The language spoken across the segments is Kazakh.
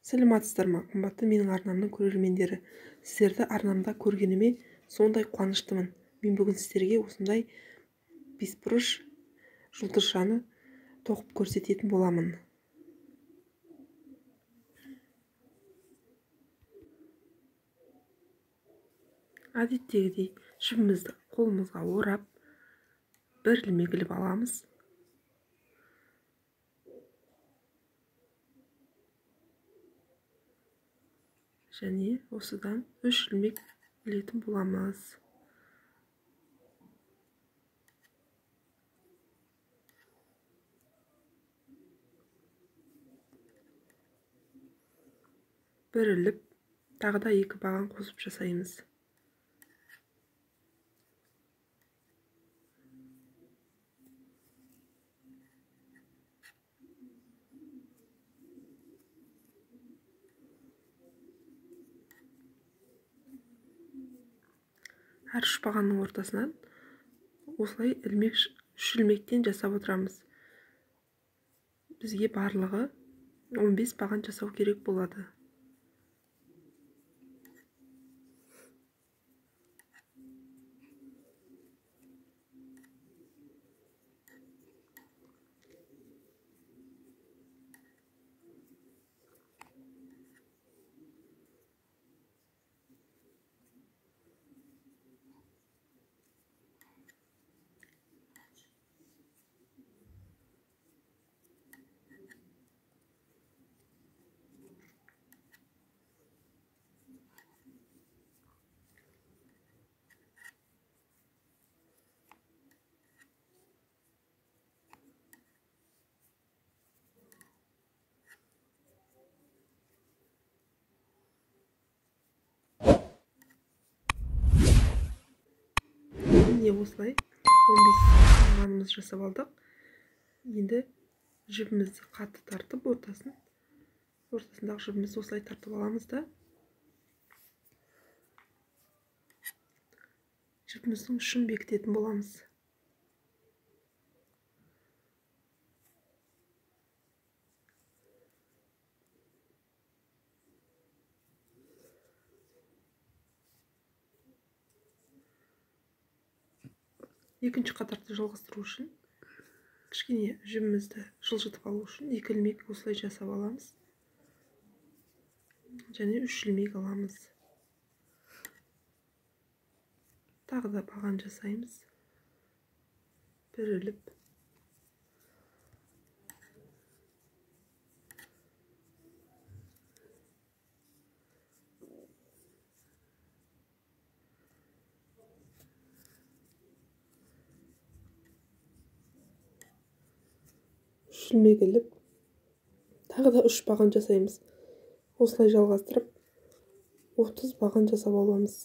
Сәлеметсіздер ме, қымбатты менің арнамның көрермендері. Сіздерді арнамда көргеніме сондай қуаныштымын. Мен бүгін сіздерге осындай бесбұрыш жұлдызшаны тоқып көрсететін боламын. Әдеттегідей жібімізді қолымызға орап, бір ілмек іліп аламыз. Және осыдан 3 ілмек ілетін боламыз. Бір іліп, тағы да 2 баған қосып жасаймыз. Әр үш бағанның ортасынан осылай ілмек, үш ілмектен жасап отырамыз. Бізге барлығы 15 баған жасау керек болады. Міне осылай 15 бағанымызды жасап алдық. Енді жібімізді қатты тартып, ортасындағы жібімізді осылай тартып аламыз да, жібіміздің ұшын бекітетін боламыз. Екінші қатарды жалғастыру үшін кішкене жібімізді жылжытып алу үшін 2 ілмек осылай жасап аламыз. Және 3 ілмек аламыз. Тағы да баған жасаймыз. Бір іліп, ілмек іліп, тағы да 3 баған жасаймыз. Осылай жалғастырып 30 баған жасап аламыз.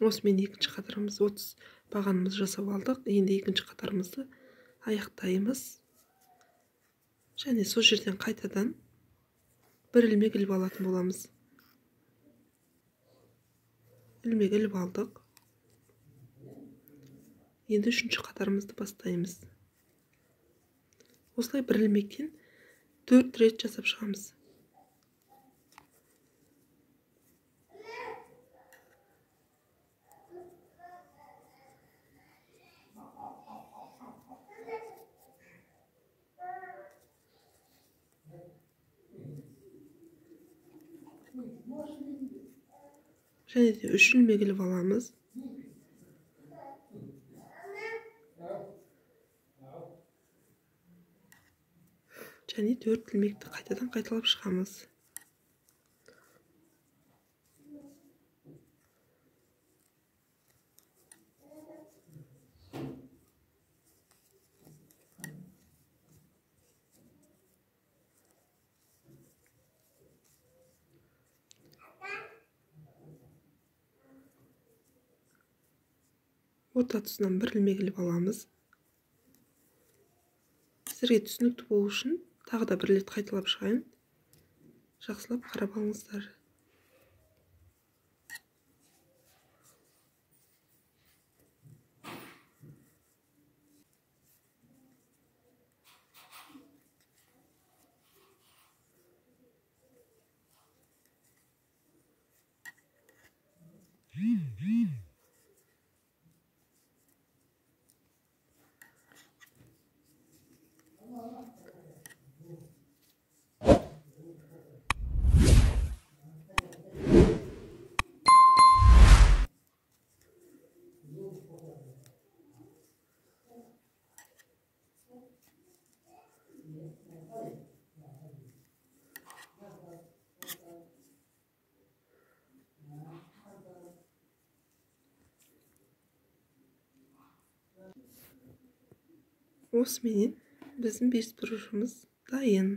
Осымен екінші қатарымыз 30 бағанымыз жасап алдық. Енді екінші қатарымызды аяқтаймыз. Және сол жерден қайтадан бір ілмек іліп алатын боламыз. Ілмек іліп алдық. Енді үшінші қатарымызды бастаймыз. Осылай бір ілмектен 4 рет жасап шығамыз. Және де 3 ілмек іліп аламыз. Және 4 ілмекті қайтадан қайталап шығамыз. Орта тұсынан бір ілмек іліп аламыз. Сіздерге түсінікті болу үшін тағы да бір рет қайталап шығайын. Жақсылап қарап алыңыздар. Осыменен біздің бесбұрышымыз дайын.